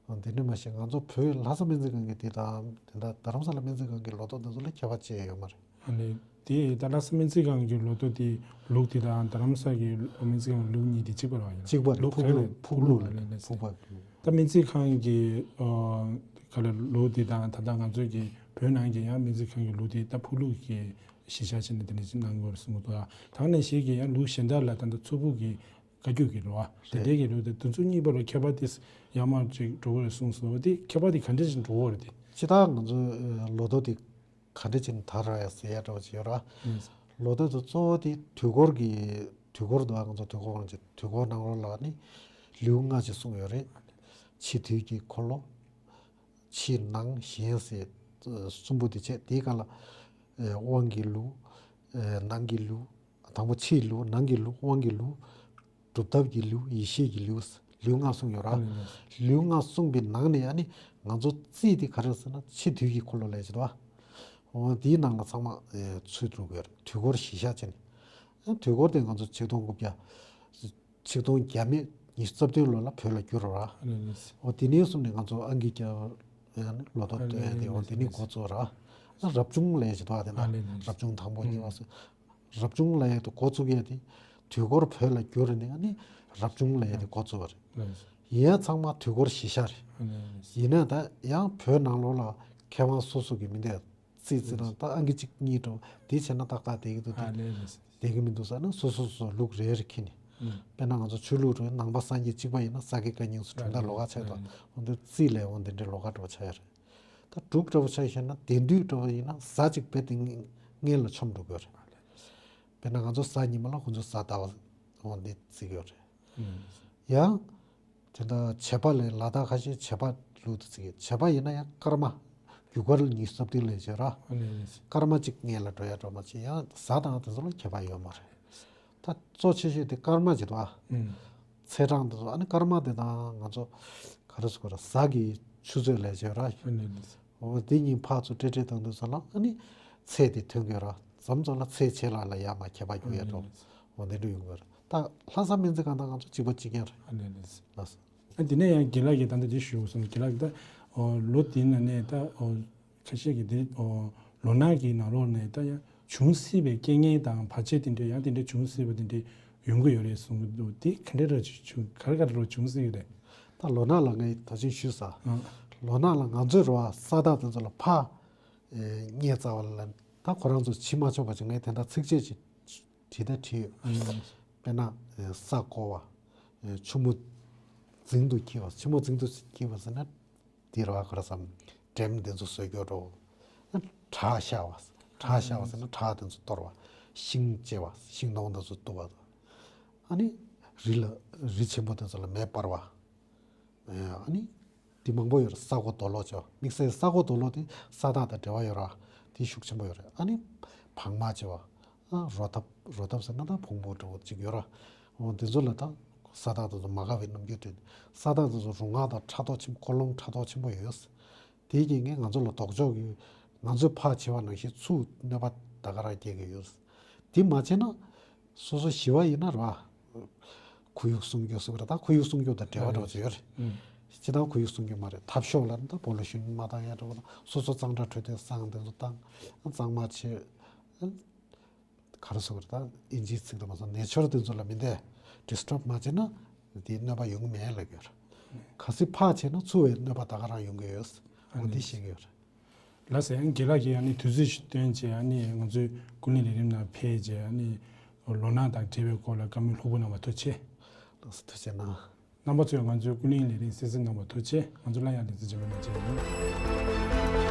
འོ་དེ་འདྲ་མ་གཞི་ང་ཚོ་བོད་ལྷ་ས་སྨན་རྩིས་ཁང་གི་དེ་དང་དེ་འདྲ་རྡ་རམ་ས་ལ་སྨན་རྩིས་ཁང་གི་ལོ་ཐོ་དེ་ཚོ་ལ་ཁྱད་པར་ཅི་ཡང་ཡོད་མ་རེད། ཨ་ནི། དེ་ད་ལྷ་ས་སྨན་རྩིས་ཁང་གི་ལོ་ཐོ་དེ་ལུགས་དེ་དང་རྡ་རམ་ས་གི་སྨན་རྩིས་ཁང་ལུགས་གཉིས་དེ་གཅིག་པ་རེད་བ། ཡིན་ན་གཅིག་པ་རེད། ལུགས་ཕུག་ག་ལུགས་རེད། ཕུག་ལུགས་ལ་ལས་ལས་ཕུག་པ་གི་ལུགས། ད་སྨན་རྩིས་ཁང་གི་ཨ་ག་ལ་ལུགས་དེ་དང་ད་ལྟ་ང་ཚོ་གི་བོད་ནང་གི་ཡང་སྨན་རྩིས་ཁང་གི་ལུགས་དེ་ད་ཕུག་ལུགས་ཀྱི་གཞི་བཞག་བྱས་ནས་དེ་འདྲ་ཅིག་གནང་དགོས་རེད་གསུངས་འདུག་ད་ག་ནང་བཞིན་གྱི་ཡང་ལུགས་གཞན་དག་ལ་ད་ལྟ་མཚུར་ཕུ་གི་བཀའ་བརྒྱུད་ཀྱི་ལུགས་ཨ་དེ་འདྲའི་གི་ལུགས་དེ་དེ་ཚོ་གཉིས་བར་ལ་ཁྱད་པར་དེ་ཡང་མར་ཅིག་འགྲོ་གི་རེད་གསུངས་སོང་། དེ་ཁྱད་པར་དེ་ག་འདྲ་ཅིག་འགྲོ་གི་རེད་དེ། སྤྱིར་བཏང་ང་ཚོའི་ལོ་ཐོ་དེ་ག་འདྲ་ཅིག་དར་བ་ཡ་ཟེར་ཡ་འདྲ་བ་ཅིག་ཡོད་ར། ལོ་ཐོ་དེ་གཙོ་བོ་དེ་དུས་འཁོར་གྱི་དུས་འཁོར་འདུག་ང་ཚོ་དུས་འཁོར་གང་ཅིག་དུས་འཁོར་ནང་ལོགས་ལ་ནི་ལེའུ་ལྔ་ཅིག་གསུངས་ཡོད་རེད། ཕྱི་དུས་ཀྱི་འཁོར་ལོ། ཕྱི་ནང་གཞན་ཟེར་གསུམ་པོ་དེ་བྱས་དེའི་སྒང་ལ་དབང་གི་ལུགས། ནང་གི་ལུགས། དང་པོ་ཕྱིའི་ལུགས། ནང་གི་ལུགས། དབང་གི་ལུགས། སྒྲུབ་ཐབས་ཀྱི་ལེའུ། ཡེ་ཤེས་ཀྱི་ལེའུ། ལེའུ་ལྔ་གསུངས་ཡོད་ར། ལེའུ་ལྔ་གསུངས་པའི་ནང་ནས་ཨ་ནི་ང་ཚོ་རྩིས་དེ་ག་རེ་ཟེར་ན་ཕྱི་དུས་ཀྱི་འཁོར་ལོ་ལས་བྱེད་དོ། འོ་དེའི་ནང་ལ་ཚང་མ་ཚུད་འགྲོ་གི་ཡོད་རེད། དུས་འཁོར་གཞི་བཞག་བྱས་ནས། ཡང་དུས་འཁོར་དེ་ང་ཚོ་ཆིག་སྟོང་དགུ་བརྒྱ། ཆིག་སྟོང་བརྒྱ་མེད་ཉི་ཤུ་རྩ་བདུན་ལོ་ལ་བོད་ལ་བསྒྱུར་བ། ཨ་ལས་ལས། འོ་དེ་ནས་བཟུང་ནས་ང་ཚོ་ཨང་ཀི་རྒྱབ་ཡང་ནི་ལོ་ཐོ་ཨ་ལས་བཏོན་ཡ་དེ་ལས་འོ་དེ་ནས་ལས་འགོ་བཙུགས་ར། ཨ་རབ་བྱུང་ལས་ཞེས་དོ་དེ་ན་ཨ་ལས་ལས། རབ་བྱུང་དང་པོ་གཉིས་པ་སོ། རབ་བྱུང་ལས་དེ་འགོ་བཙུགས་ཡ་དེ་དུས་འཁོར་བོད་ལ་བསྒྱུར་ནས་ཨ་ནི་རབ་བྱུང་ལས་དེ་འགོ་བཙུགས་པ་རེད། ལས་ཡིན་ཡང་ཚང་མ་དུས་འཁོར་གཞི་བཞག་རེད། ཨ་ལས་ལས། ཡིན་ན་ད་ཡང་བོད་ནང་ལོགས་ལ་མཁས་དབང་སོ་སོ་གི་མི་འདུག་རྩིས་རྩིས་དང་ད་ཨང་ཀི་གཅིག་གཉིས་འགྲོ་དེ་བྱས་ན་ཏག་ཏག་བསྡད་ཀྱི་འདུག་ཨ་དེ་ལས་ལས། བསྡད་ཀྱི་མི་འདུག་ཟེར་ན་སོ་སོ་སོ་ལུགས་རེ་རེ་ཁྱེར་ནས། ཨུམ། དཔེར་ན་ང་ཚོ་ཆོས་ལུགས་རེ་ནང་པ་སངས་རྒྱས་གཅིག་པ་ཡིན་ན་ས་དགེ་བཀའ་རྙིང་སོགས་གྲུབ་མཐའ་ལོགས་ཀ་ཆགས་དང་འོ་འདི་རྩིས་ལས་འོ་འདི་འདྲའི་ལོགས་ཀ་འགྲོ་ཆགས་ཡ་རེད། ད་འབྲུག་འདྲ་བོ་ཆ་བཞག་ན་དེང་དུས་འདྲ་བོ་ཡིན་ན་གཟའ་གཅིག་བེད་དེ་སྔོན་ལ་མཆོམ་འགྲོ་གི་ཡོད་རེད། དཔེར་ན་ང་ཚོ་གཟའ་ཉི་མ་ལ་ཁོང་ཚོ་གཟའ་ཟླ་བ་འོ་འདི་བརྩི་གི་ཡོད་རེད། ཨུམ། ཡང་། དེ་འདྲ་བྱེད་པ་ལས་ལ་དྭགས་ཁ་ཤས་བྱེད་པ་ལུགས་དུ་བརྩི་གི་བྱེད་པ་ཡིན་ན་ཡང་སྐར་མ། རྒྱུ་སྐར་ཉི་ཤུ་རྩ་བདུན་ལས་བྱེད་ར། ཨ་ལས་ལས། སྐར་མ་གཅིག་སྔོན་ལ་འགྲོ་ཡ་འགྲོ་མ་བྱེད་ཡང་གཟའ་དང་དེ་ཚོ་ལ་ཁྱད་པར་ཡོད་མ་རེད། ད་གཙོ་ཆེ་ཤོས་དེ་སྐར་མ་བྱེད་དོ། ཨུམ། ཚེས་གྲངས་དེ་ཚོ་ཨ་ནི་སྐར་མ་དེ་དང་ང་ཚོ་ག་རེ་ཟེར་དགོས་རེད་གཟའ་གི་ཆུ་ཚོད་ལས་བྱེད་ར། ཨ་ལས་ལས། འོ་དེ་གཉིས་ཕར་ཚུར་སྤྲད་སྤྲད་བཏང་དུས་ཙམ་ལ་ཨ་ནི་ཚེས་དེ་ཐོན་དགོས་ར། མཚམས་མཚམས་ལ་ཚེས་ཕྱེད་ལ་ལ་ཡར་མར་ཁྱད་པར་རྒྱུག་ཡ་འགྲོ། འོ་དེ་འདྲ་ཡོང་གི་རེད། ད་ལྷ་ས་སྨན་རྩིས་ཁང་དང་ང་ཚོ་གཅིག་པ་གཅིག་རྐྱང་རེད། ཨ་ལས་ལས། ལགས་སོ། ཨ་དེ་ནས་ཡང་དགེ་ལགས་ཀྱིས་ད་ལྟ་དེ་ཞུས་སོང་། དགེ་ལགས་ཀྱིས་ད་ཨོ་ལོ་དེའི་ནང་ནས་ད་ཨོ་ཁ་ཤས་ཀྱིས་དེ་ཨོ་ལོ་ནག་གི་ནང་ལོགས་ནས་ད་ཡང་འབྱུང་སྲིད་པའི་རྐྱེན་ངན་དང་བར་ཆད་དེ་འདྲ་ཡང་དེ་འདྲ་འབྱུང་སྲིད་པ་དེ་འདྲ་ཡོང་གི་ཡོད་རེད་གསུང་གི་འདུག་དེ་ག་འདྲ་ར་བྱུང་ག་རེ་ག་རེ་ར་འབྱུང་སྲིད་ཀྱི་རེད། ད་ལོ་ནག་ལ་ངས་ད་ཅིང་ཞུས་ས། ཨ། ལོ་ནག་ལ་ང་ཚོའི་རེ་བ་ས་བདག་དེ་ཚོ་ལ་ཕར་ཨེ་བརྙས་བཙལ་བ་ལ་ད་ཁོ་རང་ཚོ་བྱེད་མ་ཆོག་པ་ཅིག་ངས་དེ་འདྲ་ཚིགས་བཅད་ཅིག་བྲིས་ད་བྲིས་ཡོད། ཨ་ནི། དཔེར་ན་ཨེ་ས་བརྐོ་བ། ཨེ་ཆུ་མོ་རྫིང་དུ་འཁྱིལ་བ་ཆུ་མོ་རྫིང་དུ་འཁྱིལ་བ་ཟེར་ན། དེ་རེད་བ་ག་རེ་ཟེར་ན་འགྲེམས་དེ་ཚོ་བཟོས་རྒྱུ་འགྲོ། བྲག་བཤའ་བ། བྲག་བཤའ་བ་ཟེར་ན་བྲག་དེ་ཚོ་གཏོར་བ། ཤིང་བཅད་བ་ཤིང་སྡོང་དེ་ཚོ་གཏུབ་པ། ཨ་ནི་རི་ལ་རི་ཆེན་པོ་དེ་ཚོ་ལ་མེ་སྤར་བ། ཨ་ནི་དེ་མང་པོ་ཡོད་རེད། ས་རྐོ་རྡོ་སློག་བྱས་པ། དམིགས་བསལ་ས་རྐོ་རྡོ་སློག་དེ་ས་བདག་དང་འབྲེལ་བ་ཡོད་ར། དེ་ཤུགས་ཆེན་པོ་ཡོད་རེད། ཨ་ནི་བག་མ་བྱས་པ། ཨ་རོ་ཐབ་རོ་ཐབ་ཟེར་ན་ད་བོང་བུ་འདྲ་བོ་གཅིག་ཡོད་ར། འོ་དེ་ཚོ་ལ་ད་ས་བདག་དེ་ཚོ་མ་དགའ་བའི་རྣམ་འགྱུར་སྟོན། ས་བདག་དེ་ཚོ་རུ་ང་དང་ཕྲག་དོག་ཆེན་པོ་འཁོར་ལོ་ཕྲག་དོག་ཆེན་པོ་ཡོད། དེའི་རྐྱེན་གྱིས་ང་ཚོ་ལ་ལྡོག་ཕྱོགས་ཀྱི་ང་ཚོས་ཕར་བྱས་པ་ནང་བཞིན་ཚུར་གནོད་པ་ད་ག་རང་སྐྱེལ་གྱི་ཡོད། དེ་མ་བྱས་ན་སོ་སོ་ཞི་བ་ཡིན་ན་རེད་བ། ཁོར་ཡུག་སྲུང་སྐྱོབ་ཟེར་བ་རེད། ད་ཁོར་ཡུག་སྲུང་སྐྱོབ་དང་འབྲེལ་བ་འདྲ་བོ་ཅིག་ཡོད་རེད། ཨུམ། སྤྱིར་བཏང་ཁོར་ཡུག་སྲུང་སྐྱོབ་མ་རེད། འཐབ་ཕྱོགས་ལ་ད་པོ་ལུ་ཤིན་མ་བཏང་ཡ་འདྲ་བོ་དང་སོ་སོ་གཙང་སྦྲ་འཕྲོད་བསྟེན་གཙང་དེ་ཚོ་བཏང་། གཙང་མ་བྱེད། ག་རེ་ཟེར་དགོས་རེད། ད་ཨིན་ཇིའི་ཚིག་དུ་མ་སོང་ནེ་ཆར་དེ་ཚོ་ལ་མི་འདས་ཌི་སི་ཊརབ་མ་བྱས་ན་དེའི་གནོད་པ་ཡོང་གི་མེད་ལབ་ཀྱི་ཡོད་རེད། གལ་སྲིད་ཕར་བྱས་ན་ཚུར་བའི་གནོད་པ་ད་ག་རང་ཡོང་གི་ཡོད། འོ་དེ་ཤེས་ཀྱི་ཡོད་རེད། ལགས་སོ། ཡང་དགེ་ལགས་ཀྱིས་ཨ་ནི་དུས་ཚོད་ཞིག་བཏོན་བྱས་ཨ་ནི་ང་ཚོའི་ཀུན་གླེང་ལས་རིམ་ནང་ཕེབས་བྱས་ཨ་ནི་ལོ་ནག་དང་འབྲེལ་བའི་སྐོར་ལ་བཀའ་མོལ་ལྷུག་པོ་གནང་བ་ཐུགས་རྗེ་ཆེ། ལགས་སོ་ཐུགས་རྗེ་གནང་། རྣམ་པ་ཚོས་ང་ཚོའི་ཀུན་གླེང་ལས་རིམ་གསན་གཟིགས་གནང་བ་ཐུགས་རྗེ་ཆེ། ང་ཚོ་སླར་ཡང་ལེ་ཚན་རྗེས་མའི་ནང་མཇལ་ཡོང་།